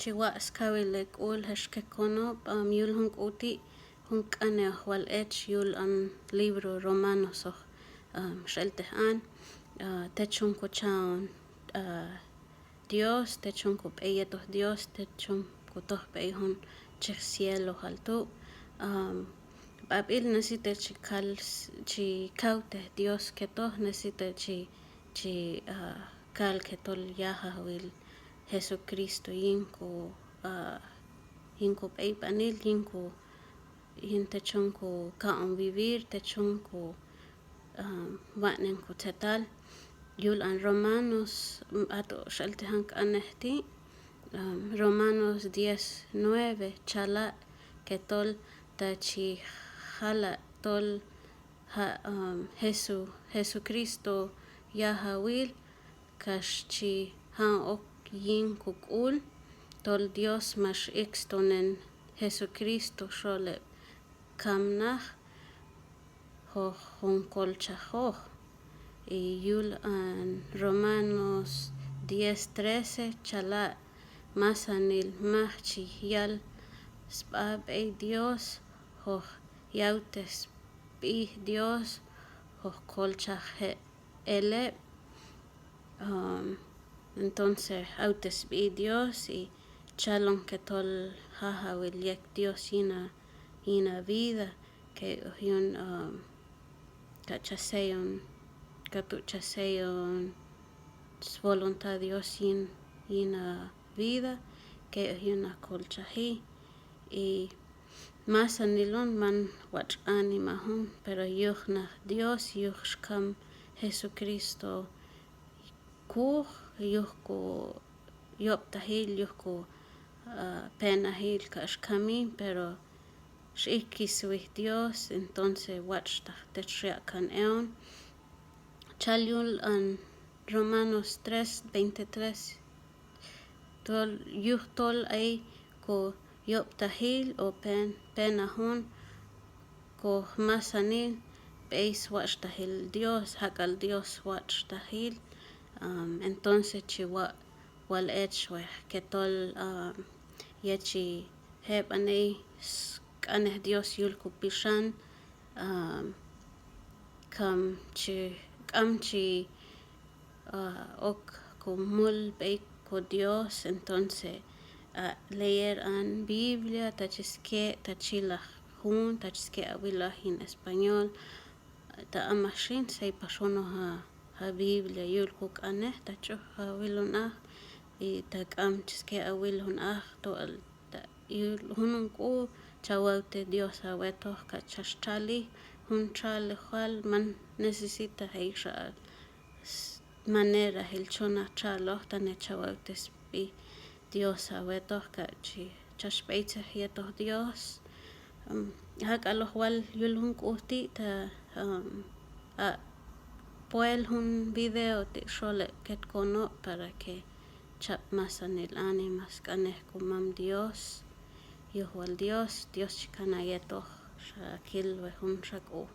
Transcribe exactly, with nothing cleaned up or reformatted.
chi waq' skawil hek'ul hex kek konob', am, yul jun k'u ti', jun q'anej hoq wal ech yul an libro Romanos hoq, am, xeltej an, a, tech jun kocha'on, a, Dios, tech jun kob'ey yetoj Dios, tech jun kotoj b'ey jun chej cielo jal tu'. Am, b'ab'il necesita chi kal, chi kawtej Dios ketoj, necesita chi, chi, a, kal ketol yajawil Jesucristo yin ko, a, yin kob'eyb'anil, yin ko, yin tech jun kokaq'on vivir, tech jun ko, am, watx'nen kotzetal. Yul an Romanos, mm, ato xeltej an q'anej ti', am, Romanos diez nueve, chala' ketol ta chi jala' tol ja', am, Jesu-, Jesucristo yajawil, kax chi ja'on ok yin kok'ul, tol Dios max ikstonen Jesucristo xol heb' kamnaj, hoq jun kolchajoj. Y yul an Romanos diez trece, chala' masanil maj chi yal sb'a b'ey Dios, hoq yawtej sb'i Dios, hoq kolchaj heb' el heb'. Um, entonces, awtej sb'i Dios y chalon ketol jajawil yek Dios yin ha, yin ha vida, key hoq yun, um, ka cha seyon, ka tu' cha seyon svoluntad Dios yin, yin ha vida, key hoq yun ha kolchaji. Y masanil on man watx' anima jun, pero yuj naj Dios, yuj xkam Jesucristo kuj, yuj koyob'tajil, yuj ko, ah, penajil kax kami, pero x'ikiswij Dios, entonces watx'taj tech xyaq' kan eon. Chal yul an Romanos tres veintitrés. Tol, yujtol ay koyob'tajil o pen, penaj on kojmasanil b'ey swatx'tajil Dios, jak'al Dios swatx'tajil, am, entonces chi wa-, wal echwej ketol, am, yet chi jeb'aney sq'anej Dios yul kopixan, am, kam chi, k'am chi, ah, ok komul b'ey ko Dios, entonces, ah, leer an Biblia, ta chi ske', ta chi laj jun, ta chi ske' awilaj yin español, ta amaj xin, sey pax junoq ha, ha Biblia yul koq'anej, ta ch'uj awilon aj, y ta k'am chi ske' awilon aj, tol ta yul junjun k'u cha wawtej Dios awetoq, ka chach txalij jun txalojal, man necesita jeyxa s-, manera jil chon aj txaloj, tane cha wawtej sb'i Dios awetoq, ka chi chach b'eytzej yetoq Dios. Am, jak'al hoq wal yul jun k'u ti' ta, am, a, puel jun video ti' xol heb' ket konob' para que chab' masanil anima sq'anej komam Dios. Yuj wal Dios, Dios chi kan ayetoq, xa kilwej junxa k'u.